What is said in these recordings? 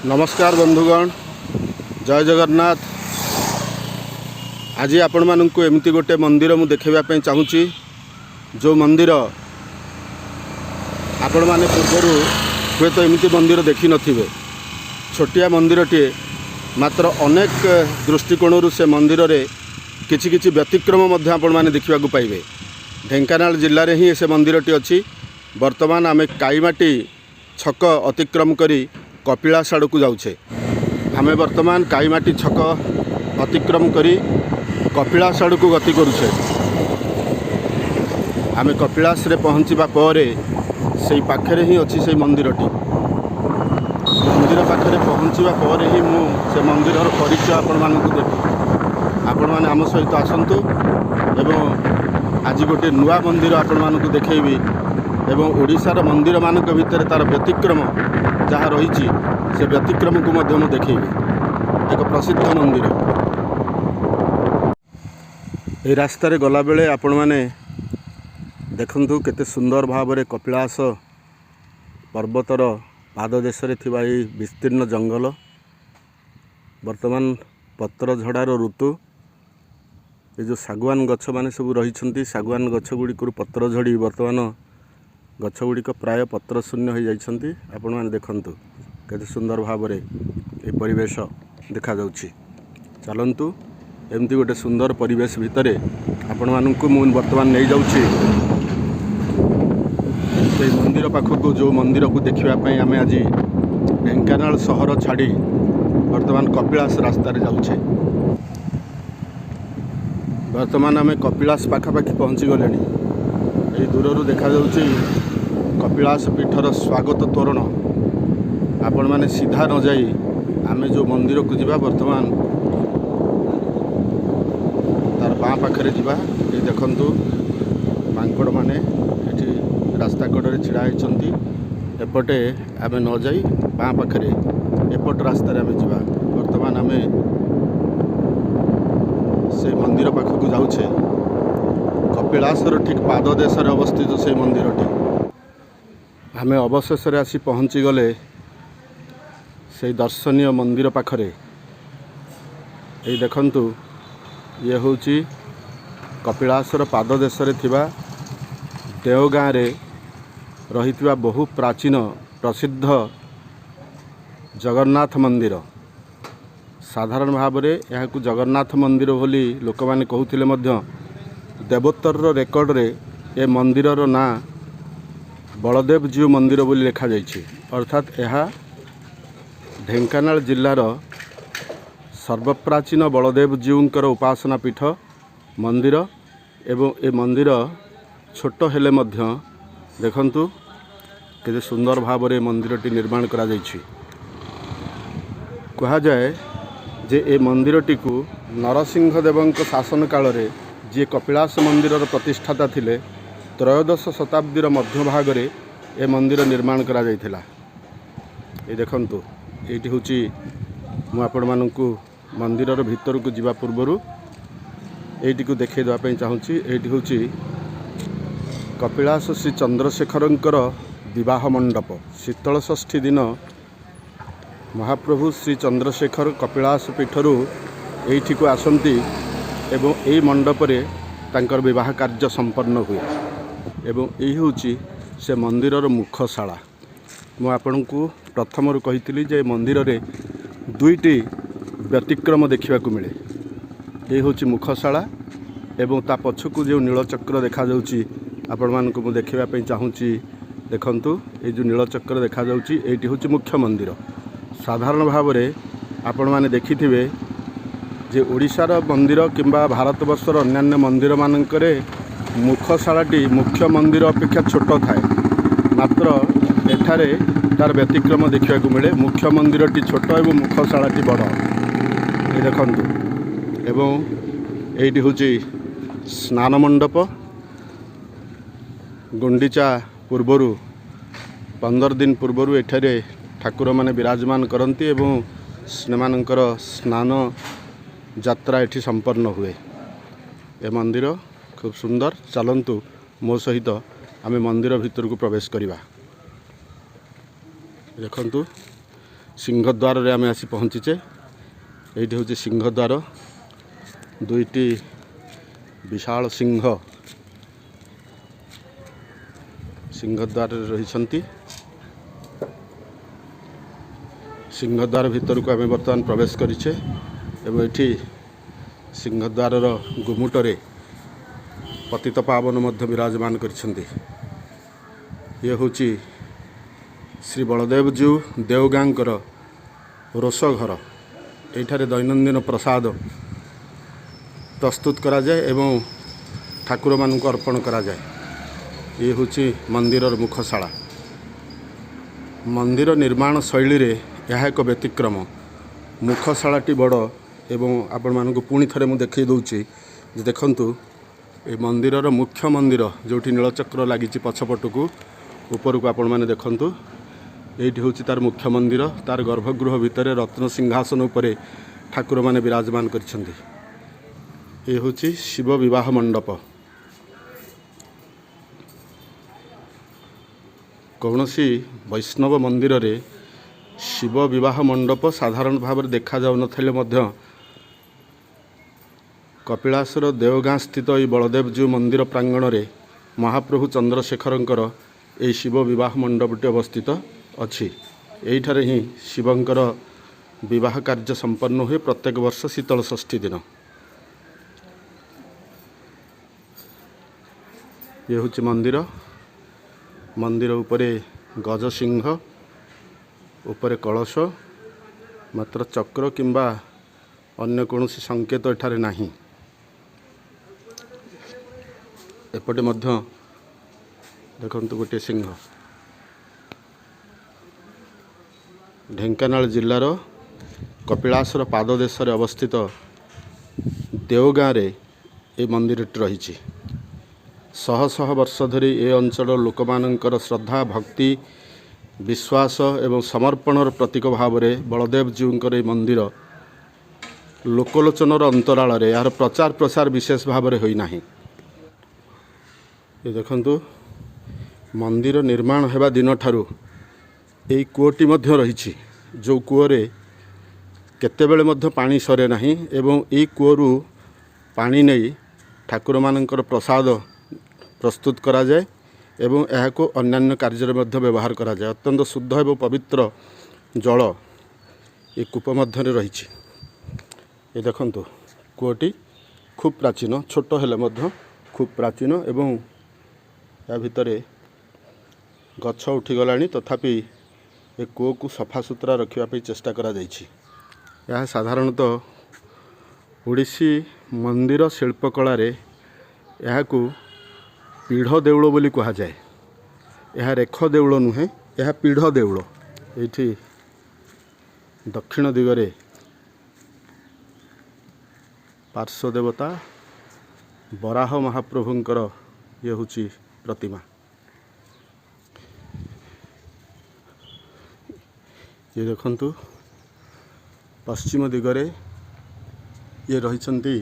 ନମସ୍କାର ବନ୍ଧୁଗଣ, ଜୟ ଜଗନ୍ନାଥ। ଆଜି ଆପଣମାନଙ୍କୁ ଏମିତି ଗୋଟେ ମନ୍ଦିର ମୁଁ ଦେଖାଇବା ପାଇଁ ଚାହୁଁଛି, ଯେଉଁ ମନ୍ଦିର ଆପଣମାନେ ପୂର୍ବରୁ ହୁଏତ ଏମିତି ମନ୍ଦିର ଦେଖିନଥିବେ। ଛୋଟିଆ ମନ୍ଦିରଟିଏ, ମାତ୍ର ଅନେକ ଦୃଷ୍ଟିକୋଣରୁ ସେ ମନ୍ଦିରରେ କିଛି କିଛି ବ୍ୟତିକ୍ରମ ମଧ୍ୟ ଆପଣମାନେ ଦେଖିବାକୁ ପାଇବେ। ଢେଙ୍କାନାଳ ଜିଲ୍ଲାରେ ହିଁ ସେ ମନ୍ଦିରଟି ଅଛି। ବର୍ତ୍ତମାନ ଆମେ କାଇମାଟି ଛକ ଅତିକ୍ରମ କରି କପିଳାସ ଆଡ଼କୁ ଯାଉଛେ। ଆମେ ବର୍ତ୍ତମାନ କାଇମାଟି ଛକ ଅତିକ୍ରମ କରି କପିଳାସ ଆଡ଼କୁ ଗତି କରୁଛେ। ଆମେ କପିଳାସରେ ପହଞ୍ଚିବା ପରେ ସେଇ ପାଖରେ ହିଁ ଅଛି ସେଇ ମନ୍ଦିରଟି। ମନ୍ଦିର ପାଖରେ ପହଞ୍ଚିବା ପରେ ହିଁ ମୁଁ ସେ ମନ୍ଦିରର ପରିଚୟ ଆପଣମାନଙ୍କୁ ଦେବି। ଆପଣମାନେ ଆମ ସହିତ ଆସନ୍ତୁ ଏବଂ ଆଜି ଗୋଟିଏ ନୂଆ ମନ୍ଦିର ଆପଣମାନଙ୍କୁ ଦେଖେଇବି ଏବଂ ଓଡ଼ିଶାର ମନ୍ଦିରମାନଙ୍କ ଭିତରେ ତା'ର ବ୍ୟତିକ୍ରମ ଯାହା ରହିଛି, ସେ ବ୍ୟତିକ୍ରମକୁ ମଧ୍ୟ ମୁଁ ଦେଖେଇବି। ଏକ ପ୍ରସିଦ୍ଧ ମନ୍ଦିର। ଏହି ରାସ୍ତାରେ ଗଲାବେଳେ ଆପଣମାନେ ଦେଖନ୍ତୁ, କେତେ ସୁନ୍ଦର ଭାବରେ କପିଳାସ ପର୍ବତର ପାଦଦେଶରେ ଥିବା ଏହି ବିସ୍ତୀର୍ଣ୍ଣ ଜଙ୍ଗଲ। ବର୍ତ୍ତମାନ ପତ୍ର ଝଡ଼ାର ଋତୁ। ଏ ଯେଉଁ ଶାଗୁଆନ ଗଛମାନେ ସବୁ ରହିଛନ୍ତି, ଶାଗୁଆନ ଗଛ ଗୁଡ଼ିକରୁ ପତ୍ର ଝଡ଼ି ବର୍ତ୍ତମାନ ଗଛ ଗୁଡ଼ିକ ପ୍ରାୟ ପତ୍ର ଶୂନ୍ୟ ହୋଇଯାଇଛନ୍ତି। ଆପଣମାନେ ଦେଖନ୍ତୁ, କେତେ ସୁନ୍ଦର ଭାବରେ ଏ ପରିବେଶ ଦେଖାଯାଉଛି। ଚାଲନ୍ତୁ, ଏମିତି ଗୋଟେ ସୁନ୍ଦର ପରିବେଶ ଭିତରେ ଆପଣମାନଙ୍କୁ ମୁଁ ବର୍ତ୍ତମାନ ନେଇଯାଉଛି ସେଇ ମନ୍ଦିର ପାଖକୁ, ଯେଉଁ ମନ୍ଦିରକୁ ଦେଖିବା ପାଇଁ ଆମେ ଆଜି ଢେଙ୍କାନାଳ ସହର ଛାଡ଼ି ବର୍ତ୍ତମାନ କପିଳାସ ରାସ୍ତାରେ ଯାଉଛେ। ବର୍ତ୍ତମାନ ଆମେ କପିଳାସ ପାଖାପାଖି ପହଞ୍ଚିଗଲେଣି। ଏଇ ଦୂରରୁ ଦେଖାଯାଉଛି କପିଳାସ ପୀଠର ସ୍ୱାଗତ ତୋରଣ। ଆପଣମାନେ ସିଧା ନ ଯାଇ ଆମେ ଯେଉଁ ମନ୍ଦିରକୁ ଯିବା ବର୍ତ୍ତମାନ, ତାର ବାଁ ପାଖରେ ଯିବା। ଏଇ ଦେଖନ୍ତୁ, ମାଙ୍କଡ଼ମାନେ ଏଠି ରାସ୍ତା କଡ଼ରେ ଛିଡ଼ା ହେଇଛନ୍ତି। ଏପଟେ ଆମେ ନ ଯାଇ ବାଁ ପାଖରେ ଏପଟ ରାସ୍ତାରେ ଆମେ ଯିବା। ବର୍ତ୍ତମାନ ଆମେ ସେଇ ମନ୍ଦିର ପାଖକୁ ଯାଉଛେ। କପିଳାସର ଠିକ୍ ପାଦଦେଶରେ ଅବସ୍ଥିତ ସେଇ ମନ୍ଦିରଟି। ଆମେ ଅବଶେଷରେ ଆସି ପହଞ୍ଚିଗଲେ ସେଇ ଦର୍ଶନୀୟ ମନ୍ଦିର ପାଖରେ। ଏଇ ଦେଖନ୍ତୁ, ଇଏ ହେଉଛି କପିଳାସର ପାଦଦେଶରେ ଥିବା ଦେଓଗାଁରେ ରହିଥିବା ବହୁ ପ୍ରାଚୀନ ପ୍ରସିଦ୍ଧ ଜଗନ୍ନାଥ ମନ୍ଦିର। ସାଧାରଣ ଭାବରେ ଏହାକୁ ଜଗନ୍ନାଥ ମନ୍ଦିର ବୋଲି ଲୋକମାନେ କହୁଥିଲେ ମଧ୍ୟ ଦେବୋତ୍ତରର ରେକର୍ଡ଼ରେ ଏ ମନ୍ଦିରର ନାଁ ବଳଦେବଜୀଉ ମନ୍ଦିର ବୋଲି ଲେଖାଯାଇଛି। ଅର୍ଥାତ୍ ଏହା ଢେଙ୍କାନାଳ ଜିଲ୍ଲାର ସର୍ବପ୍ରାଚୀନ ବଳଦେବଜୀଉଙ୍କର ଉପାସନା ପୀଠ ମନ୍ଦିର। ଏବଂ ଏ ମନ୍ଦିର ଛୋଟ ହେଲେ ମଧ୍ୟ ଦେଖନ୍ତୁ, କେତେ ସୁନ୍ଦର ଭାବରେ ଏ ମନ୍ଦିରଟି ନିର୍ମାଣ କରାଯାଇଛି। କୁହାଯାଏ ଯେ ଏ ମନ୍ଦିରଟିକୁ ନରସିଂହ ଦେବଙ୍କ ଶାସନ କାଳରେ, ଯିଏ କପିଳାସ ମନ୍ଦିରର ପ୍ରତିଷ୍ଠାତା ଥିଲେ, ତ୍ରୟୋଦଶ ଶତାବ୍ଦୀର ମଧ୍ୟଭାଗରେ ଏ ମନ୍ଦିର ନିର୍ମାଣ କରାଯାଇଥିଲା। ଏ ଦେଖନ୍ତୁ, ଏଇଠି ହେଉଛି, ମୁଁ ଆପଣମାନଙ୍କୁ ମନ୍ଦିରର ଭିତରକୁ ଯିବା ପୂର୍ବରୁ ଏଇଟିକୁ ଦେଖାଇ ଦେବା ପାଇଁ ଚାହୁଁଛି। ଏଇଠି ହେଉଛି କପିଳାସ ଶ୍ରୀ ଚନ୍ଦ୍ରଶେଖରଙ୍କର ବିବାହ ମଣ୍ଡପ। ଶୀତଳ ଷଷ୍ଠୀ ଦିନ ମହାପ୍ରଭୁ ଶ୍ରୀ ଚନ୍ଦ୍ରଶେଖର କପିଳାସ ପୀଠରୁ ଏଇଠିକୁ ଆସନ୍ତି ଏବଂ ଏଇ ମଣ୍ଡପରେ ତାଙ୍କର ବିବାହ କାର୍ଯ୍ୟ ସମ୍ପନ୍ନ ହୁଏ। ଏବଂ ଏଇ ହେଉଛି ସେ ମନ୍ଦିରର ମୁଖଶାଳା। ମୁଁ ଆପଣଙ୍କୁ ପ୍ରଥମରୁ କହିଥିଲି ଯେ ମନ୍ଦିରରେ ଦୁଇଟି ବ୍ୟତିକ୍ରମ ଦେଖିବାକୁ ମିଳେ। ଏଇ ହେଉଛି ମୁଖଶାଳା ଏବଂ ତା ପଛକୁ ଯେଉଁ ନୀଳଚକ୍ର ଦେଖାଯାଉଛି, ଆପଣମାନଙ୍କୁ ମୁଁ ଦେଖିବା ପାଇଁ ଚାହୁଁଛି। ଦେଖନ୍ତୁ, ଏଇ ଯେଉଁ ନୀଳଚକ୍ର ଦେଖାଯାଉଛି, ଏଇଟି ହେଉଛି ମୁଖ୍ୟ ମନ୍ଦିର। ସାଧାରଣ ଭାବରେ ଆପଣମାନେ ଦେଖିଥିବେ ଯେ ଓଡ଼ିଶାର ମନ୍ଦିର କିମ୍ବା ଭାରତବର୍ଷର ଅନ୍ୟାନ୍ୟ ମନ୍ଦିରମାନଙ୍କରେ ମୁଖଶାଳାଟି ମୁଖ୍ୟ ମନ୍ଦିର ଅପେକ୍ଷା ଛୋଟ ଥାଏ। ମାତ୍ର ଏଠାରେ ତାର ବ୍ୟତିକ୍ରମ ଦେଖିବାକୁ ମିଳେ। ମୁଖ୍ୟ ମନ୍ଦିରଟି ଛୋଟ ଏବଂ ମୁଖଶାଳାଟି ବଡ଼। ଏ ଦେଖନ୍ତୁ, ଏବଂ ଏଇଟି ହେଉଛି ସ୍ନାନ ମଣ୍ଡପ। ଗୁଣ୍ଡିଚା ପୂର୍ବରୁ 15 ଦିନ ପୂର୍ବରୁ ଏଠାରେ ଠାକୁରମାନେ ବିରାଜମାନ କରନ୍ତି ଏବଂ ସେମାନଙ୍କର ସ୍ନାନ ଯାତ୍ରା ଏଠି ସମ୍ପନ୍ନ ହୁଏ। ଏ ମନ୍ଦିର ଖୁବ୍ ସୁନ୍ଦର। ଚାଲନ୍ତୁ, ମୋ ସହିତ ଆମେ ମନ୍ଦିର ଭିତରକୁ ପ୍ରବେଶ କରିବା। ଦେଖନ୍ତୁ, ସିଂହଦ୍ୱାରରେ ଆମେ ଆସି ପହଞ୍ଚିଛେ। ଏଇଠି ହେଉଛି ସିଂହଦ୍ୱାର। ଦୁଇଟି ବିଶାଳ ସିଂହ ସିଂହଦ୍ୱାରରେ ରହିଛନ୍ତି। ସିଂହଦ୍ୱାର ଭିତରକୁ ଆମେ ବର୍ତ୍ତମାନ ପ୍ରବେଶ କରିଛେ ଏବଂ ଏଠି ସିଂହଦ୍ୱାରର ଗୁମୁଟରେ ପତିତ ପାବନ ମଧ୍ୟ ବିରାଜମାନ କରିଛନ୍ତି। ଇଏ ହେଉଛି ଶ୍ରୀ ବଳଦେବଜୀଉ ଦେଓଗାଁଙ୍କର ରୋଷଘର। ଏଇଠାରେ ଦୈନନ୍ଦିନ ପ୍ରସାଦ ପ୍ରସ୍ତୁତ କରାଯାଏ ଏବଂ ଠାକୁରମାନଙ୍କୁ ଅର୍ପଣ କରାଯାଏ। ଇଏ ହେଉଛି ମନ୍ଦିରର ମୁଖଶାଳା। ମନ୍ଦିର ନିର୍ମାଣ ଶୈଳୀରେ ଏହା ଏକ ବ୍ୟତିକ୍ରମ। ମୁଖଶାଳାଟି ବଡ଼ ଏବଂ ଆପଣମାନଙ୍କୁ ପୁଣି ଥରେ ମୁଁ ଦେଖାଇ ଦେଉଛି ଯେ ଦେଖନ୍ତୁ, ଏ ମନ୍ଦିରର ମୁଖ୍ୟ ମନ୍ଦିର ଯେଉଁଠି ନୀଳଚକ୍ର ଲାଗିଛି ପଛପଟକୁ ଉପରକୁ ଆପଣମାନେ ଦେଖନ୍ତୁ, ଏଇଠି ହେଉଛି ତାର ମୁଖ୍ୟ ମନ୍ଦିର। ତାର ଗର୍ଭଗୃହ ଭିତରେ ରତ୍ନ ସିଂହାସନ ଉପରେ ଠାକୁରମାନେ ବିରାଜମାନ କରିଛନ୍ତି। ଏ ହେଉଛି ଶିବ ବିବାହ ମଣ୍ଡପ। କୌଣସି ବୈଷ୍ଣବ ମନ୍ଦିରରେ ଶିବ ବିବାହ ମଣ୍ଡପ ସାଧାରଣ ଭାବରେ ଦେଖାଯାଉନଥିଲେ ମଧ୍ୟ କପିଳାସର ଦେଓଗାଁ ସ୍ଥିତ ଏହି ବଳଦେବଜୀଉ ମନ୍ଦିର ପ୍ରାଙ୍ଗଣରେ ମହାପ୍ରଭୁ ଚନ୍ଦ୍ରଶେଖରଙ୍କର ଏହି ଶିବ ବିବାହ ମଣ୍ଡପଟି ଅବସ୍ଥିତ ଅଛି। ଏଇଠାରେ ହିଁ ଶିବଙ୍କର ବିବାହ କାର୍ଯ୍ୟ ସମ୍ପନ୍ନ ହୁଏ ପ୍ରତ୍ୟେକ ବର୍ଷ ଶୀତଳ ଷଷ୍ଠୀ ଦିନ। ଇଏ ହେଉଛି ମନ୍ଦିର। ମନ୍ଦିର ଉପରେ ଗଜସିଂହ, ଉପରେ କଳସ, ମାତ୍ର ଚକ୍ର କିମ୍ବା ଅନ୍ୟ କୌଣସି ସଂକେତ ଏଠାରେ ନାହିଁ। ଏପଟେ ମଧ୍ୟ ଦେଖନ୍ତୁ ଗୋଟିଏ ସିଂହ। ଢେଙ୍କାନାଳ ଜିଲ୍ଲାର କପିଳାସର ପାଦଦେଶରେ ଅବସ୍ଥିତ ଦେଓଗାଁରେ ଏହି ମନ୍ଦିରଟି ରହିଛି। ଶହ ଶହ ବର୍ଷ ଧରି ଏ ଅଞ୍ଚଳର ଲୋକମାନଙ୍କର ଶ୍ରଦ୍ଧା, ଭକ୍ତି, ବିଶ୍ୱାସ ଏବଂ ସମର୍ପଣର ପ୍ରତୀକ ଭାବରେ ବଳଦେବଜୀଉଙ୍କର ଏହି ମନ୍ଦିର ଲୋକଲୋଚନର ଅନ୍ତରାଳରେ ଏହାର ପ୍ରଚାର ପ୍ରସାର ବିଶେଷ ଭାବରେ ହୋଇନାହିଁ। ଏ ଦେଖନ୍ତୁ, ମନ୍ଦିର ନିର୍ମାଣ ହେବା ଦିନଠାରୁ ଏଇ କୂଅଟି ମଧ୍ୟ ରହିଛି, ଯେଉଁ କୂଅରେ କେତେବେଳେ ମଧ୍ୟ ପାଣି ସରେ ନାହିଁ ଏବଂ ଏଇ କୂଅରୁ ପାଣି ନେଇ ଠାକୁରମାନଙ୍କର ପ୍ରସାଦ ପ୍ରସ୍ତୁତ କରାଯାଏ ଏବଂ ଏହାକୁ ଅନ୍ୟାନ୍ୟ କାର୍ଯ୍ୟରେ ମଧ୍ୟ ବ୍ୟବହାର କରାଯାଏ। ଅତ୍ୟନ୍ତ ଶୁଦ୍ଧ ଏବଂ ପବିତ୍ର ଜଳ ଏ କୂପ ମଧ୍ୟରେ ରହିଛି। ଏ ଦେଖନ୍ତୁ, କୂଅଟି ଖୁବ୍ ପ୍ରାଚୀନ, ଛୋଟ ହେଲେ ମଧ୍ୟ ଖୁବ୍ ପ୍ରାଚୀନ ଏବଂ ୟା ଭିତରେ ଗଛ ଉଠିଗଲାଣି, ତଥାପି ଏ କୂଅକୁ ସଫାସୁତୁରା ରଖିବା ପାଇଁ ଚେଷ୍ଟା କରାଯାଇଛି। ଏହା ସାଧାରଣତଃ ଓଡ଼ିଶୀ ମନ୍ଦିର ଶିଳ୍ପକଳାରେ ଏହାକୁ ପୀଢ଼ ଦେଉଳ ବୋଲି କୁହାଯାଏ। ଏହା ରେଖ ଦେଉଳ ନୁହେଁ, ଏହା ପୀଢ଼ ଦେଉଳ। ଏଇଠି ଦକ୍ଷିଣ ଦିଗରେ ପାର୍ଶ୍ୱ ଦେବତା ବରାହ ମହାପ୍ରଭୁଙ୍କର ଇଏ ହେଉଛି ପ୍ରତିମା। ଇଏ ଦେଖନ୍ତୁ, ପଶ୍ଚିମ ଦିଗରେ ଇଏ ରହିଛନ୍ତି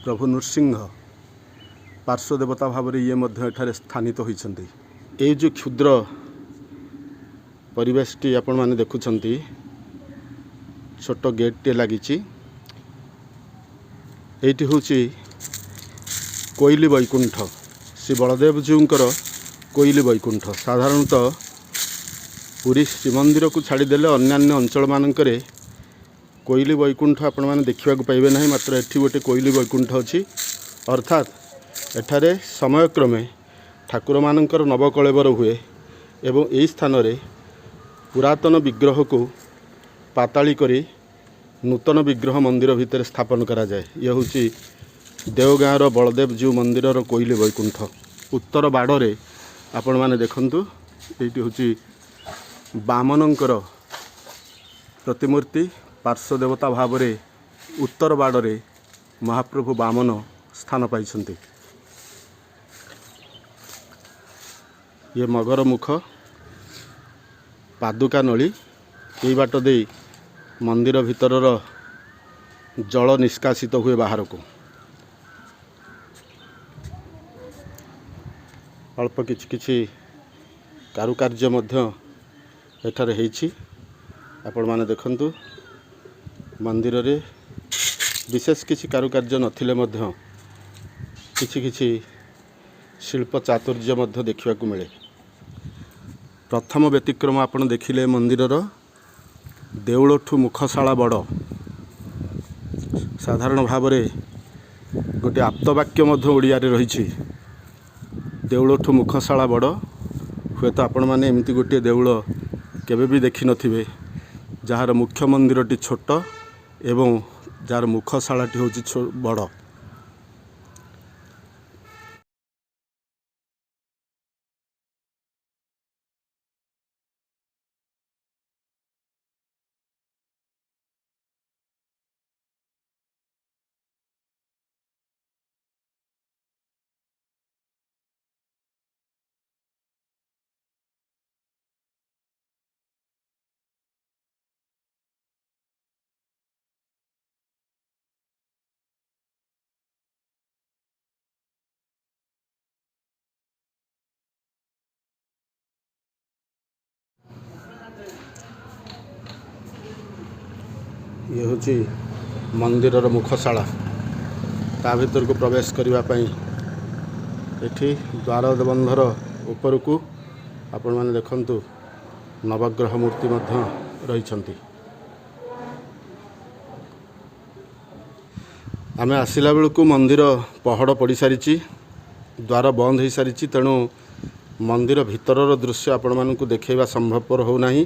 ପ୍ରଭୁ ନୃସିଂହ। ପାର୍ଶ୍ୱ ଦେବତା ଭାବରେ ଇଏ ମଧ୍ୟ ଏଠାରେ ସ୍ଥାନିତ ହୋଇଛନ୍ତି। ଏଇ ଯେଉଁ କ୍ଷୁଦ୍ର ପରିବେଶଟି ଆପଣମାନେ ଦେଖୁଛନ୍ତି, ଛୋଟ ଗେଟ୍ଟିଏ ଲାଗିଛି। ଏଇଠି ହେଉଛି କୋଇଲି ବୈକୁଣ୍ଠ, ଶ୍ରୀ ବଳଦେବଜୀଉଙ୍କର କୋଇଲି ବୈକୁଣ୍ଠ। ସାଧାରଣତଃ ପୁରୀ ଶ୍ରୀମନ୍ଦିରକୁ ଛାଡ଼ିଦେଲେ ଅନ୍ୟାନ୍ୟ ଅଞ୍ଚଳମାନଙ୍କରେ କୋଇଲି ବୈକୁଣ୍ଠ ଆପଣମାନେ ଦେଖିବାକୁ ପାଇବେ ନାହିଁ, ମାତ୍ର ଏଠି ଗୋଟେ କୋଇଲି ବୈକୁଣ୍ଠ ଅଛି। ଅର୍ଥାତ୍ ଏଠାରେ ସମୟକ୍ରମେ ଠାକୁରମାନଙ୍କର ନବକଳେବର ହୁଏ ଏବଂ ଏହି ସ୍ଥାନରେ ପୁରାତନ ବିଗ୍ରହକୁ ପାତାଳି କରି ନୂତନ ବିଗ୍ରହ ମନ୍ଦିର ଭିତରେ ସ୍ଥାପନ କରାଯାଏ। ଇଏ ହେଉଛି ଦେଓଗାଁର ବଳଦେବଜୀଉ ମନ୍ଦିରର କୋଇଲି ବୈକୁଣ୍ଠ। ଉତ୍ତର ବାଡ଼ରେ ଆପଣମାନେ ଦେଖନ୍ତୁ, ଏଇଠି ହେଉଛି ବାମନଙ୍କର ପ୍ରତିମୂର୍ତ୍ତି। ପାର୍ଶ୍ୱ ଦେବତା ଭାବରେ ଉତ୍ତର ବାଡ଼ରେ ମହାପ୍ରଭୁ ବାମନ ସ୍ଥାନ ପାଇଛନ୍ତି। ଇଏ ମଗର ମୁଖ ପାଦୁକା ନଳୀ। ଏଇ ବାଟ ଦେଇ ମନ୍ଦିର ଭିତରର ଜଳ ନିଷ୍କାସିତ ହୁଏ ବାହାରକୁ। ଅଳ୍ପ କିଛି କିଛି କାରୁକାର୍ଯ୍ୟ ମଧ୍ୟ ଏଠାରେ ହେଇଛି। ଆପଣମାନେ ଦେଖନ୍ତୁ, ମନ୍ଦିରରେ ବିଶେଷ କିଛି କାରୁକାର୍ଯ୍ୟ ନଥିଲେ ମଧ୍ୟ କିଛି କିଛି ଶିଳ୍ପ ଚାତୁର୍ଯ୍ୟ ମଧ୍ୟ ଦେଖିବାକୁ ମିଳେ। ପ୍ରଥମ ବ୍ୟତିକ୍ରମ ଆପଣ ଦେଖିଲେ, ମନ୍ଦିରର ଦେଉଳଠୁ ମୁଖଶାଳା ବଡ଼। ସାଧାରଣ ଭାବରେ ଗୋଟିଏ ଆପ୍ତବାକ୍ୟ ମଧ୍ୟ ଓଡ଼ିଆରେ ରହିଛି, ଦେଉଳଠୁ ମୁଖଶାଳା ବଡ଼। ହୁଏତ ଆପଣମାନେ ଏମିତି ଗୋଟିଏ ଦେଉଳ କେବେ ବି ଦେଖିନଥିବେ, ଯାହାର ମୁଖ୍ୟ ମନ୍ଦିରଟି ଛୋଟ ଏବଂ ଯାହାର ମୁଖଶାଳାଟି ହେଉଛି ବଡ଼। ଇଏ ହେଉଛି ମନ୍ଦିରର ମୁଖଶାଳା। ତା ଭିତରକୁ ପ୍ରବେଶ କରିବା ପାଇଁ ଏଠି ଦ୍ୱାରବନ୍ଧର ଉପରକୁ ଆପଣମାନେ ଦେଖନ୍ତୁ, ନବଗ୍ରହ ମୂର୍ତ୍ତି ମଧ୍ୟ ରହିଛନ୍ତି। ଆମେ ଆସିଲା ବେଳକୁ ମନ୍ଦିର ପହଡ଼ ପଡ଼ିସାରିଛି, ଦ୍ୱାର ବନ୍ଦ ହୋଇସାରିଛି। ତେଣୁ ମନ୍ଦିର ଭିତରର ଦୃଶ୍ୟ ଆପଣମାନଙ୍କୁ ଦେଖାଇବା ସମ୍ଭବପର ହେଉନାହିଁ।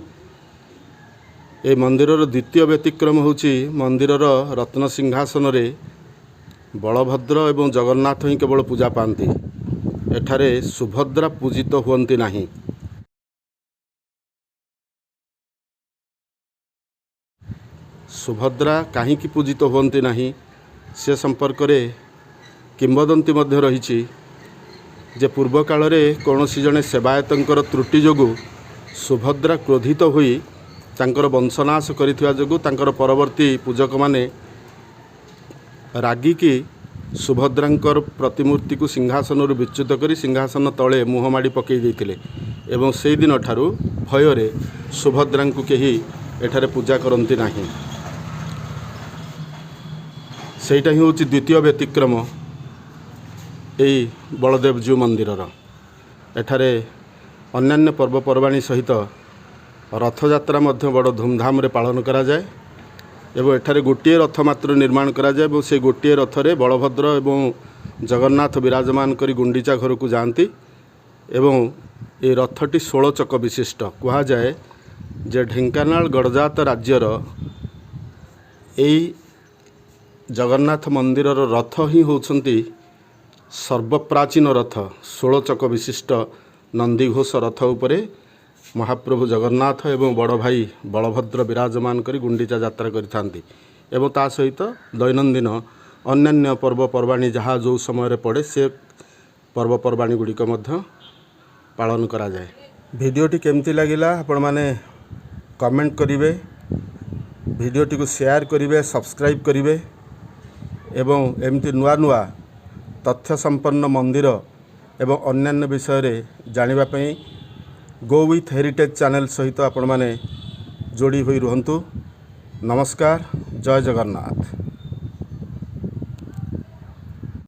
ଏ ମନ୍ଦିରର ଦ୍ୱିତୀୟ ବ୍ୟତିକ୍ରମ ହେଉଛି, ମନ୍ଦିରର ରତ୍ନ ସିଂହାସନରେ ବଳଭଦ୍ର ଏବଂ ଜଗନ୍ନାଥ ହିଁ କେବଳ ପୂଜା ପାଆନ୍ତି। ଏଠାରେ ସୁଭଦ୍ରା ପୂଜିତ ହୁଅନ୍ତି ନାହିଁ। ସୁଭଦ୍ରା କାହିଁକି ପୂଜିତ ହୁଅନ୍ତି ନାହିଁ, ସେ ସମ୍ପର୍କରେ କିମ୍ବଦନ୍ତୀ ମଧ୍ୟ ରହିଛି ଯେ ପୂର୍ବ କାଳରେ କୌଣସି ଜଣେ ସେବାୟତଙ୍କର ତ୍ରୁଟି ଯୋଗୁଁ ସୁଭଦ୍ରା କ୍ରୋଧିତ ହୋଇ ତାଙ୍କର ବଂଶନାଶ କରିଥିବା ଯୋଗୁଁ ତାଙ୍କର ପରବର୍ତ୍ତୀ ପୂଜକମାନେ ରାଗିକି ସୁଭଦ୍ରାଙ୍କର ପ୍ରତିମୂର୍ତ୍ତିକୁ ସିଂହାସନରୁ ବିଚ୍ୟୁତ କରି ସିଂହାସନ ତଳେ ମୁହଁ ମାଡ଼ି ପକାଇ ଦେଇଥିଲେ ଏବଂ ସେଇଦିନ ଠାରୁ ଭୟରେ ସୁଭଦ୍ରାଙ୍କୁ କେହି ଏଠାରେ ପୂଜା କରନ୍ତି ନାହିଁ। ସେଇଟା ହିଁ ହେଉଛି ଦ୍ୱିତୀୟ ବ୍ୟତିକ୍ରମ ଏଇ ବଳଦେବଜୀଉ ମନ୍ଦିରର। ଏଠାରେ ଅନ୍ୟାନ୍ୟ ପର୍ବପର୍ବାଣୀ ସହିତ ରଥଯାତ୍ରା ମଧ୍ୟ ବଡ଼ ଧୁମଧାମରେ ପାଳନ କରାଯାଏ ଏବଂ ଏଠାରେ ଗୋଟିଏ ରଥ ମାତ୍ର ନିର୍ମାଣ କରାଯାଏ ଏବଂ ସେ ଗୋଟିଏ ରଥରେ ବଳଭଦ୍ର ଏବଂ ଜଗନ୍ନାଥ ବିରାଜମାନ କରି ଗୁଣ୍ଡିଚା ଘରକୁ ଯାଆନ୍ତି ଏବଂ ଏ ରଥଟି 16 ଚକ ବିଶିଷ୍ଟ। କୁହାଯାଏ ଯେ ଢେଙ୍କାନାଳ ଗଡ଼ଜାତ ରାଜ୍ୟର ଏଇ ଜଗନ୍ନାଥ ମନ୍ଦିରର ରଥ ହିଁ ହେଉଛନ୍ତି ସର୍ବପ୍ରାଚୀନ ରଥ। 16 ଚକ ବିଶିଷ୍ଟ ନନ୍ଦିଘୋଷ ରଥ ଉପରେ ମହାପ୍ରଭୁ ଜଗନ୍ନାଥ ଏବଂ ବଡ଼ ଭାଇ ବଳଭଦ୍ର ବିରାଜମାନ କରି ଗୁଣ୍ଡିଚା ଯାତ୍ରା କରିଥାନ୍ତି ଏବଂ ତା ସହିତ ଦୈନନ୍ଦିନ ଅନ୍ୟାନ୍ୟ ପର୍ବପର୍ବାଣୀ ଯାହା ଯେଉଁ ସମୟରେ ପଡ଼େ, ସେ ପର୍ବପର୍ବାଣୀ ଗୁଡ଼ିକ ମଧ୍ୟ ପାଳନ କରାଯାଏ। ଭିଡ଼ିଓଟି କେମିତି ଲାଗିଲା, ଆପଣମାନେ କମେଣ୍ଟ କରିବେ, ଭିଡ଼ିଓଟିକୁ ସେୟାର କରିବେ, ସବସ୍କ୍ରାଇବ୍ କରିବେ ଏବଂ ଏମିତି ନୂଆ ନୂଆ ତଥ୍ୟ ସମ୍ପନ୍ନ ମନ୍ଦିର ଏବଂ ଅନ୍ୟାନ୍ୟ ବିଷୟରେ ଜାଣିବା ପାଇଁ ଗୋ ୱିଥ୍ ହେରିଟେଜ୍ ଚ୍ୟାନେଲ୍ ସହିତ ଆପଣମାନେ ଯୋଡ଼ି ହୋଇ ରୁହନ୍ତୁ। ନମସ୍କାର, ଜୟ ଜଗନ୍ନାଥ।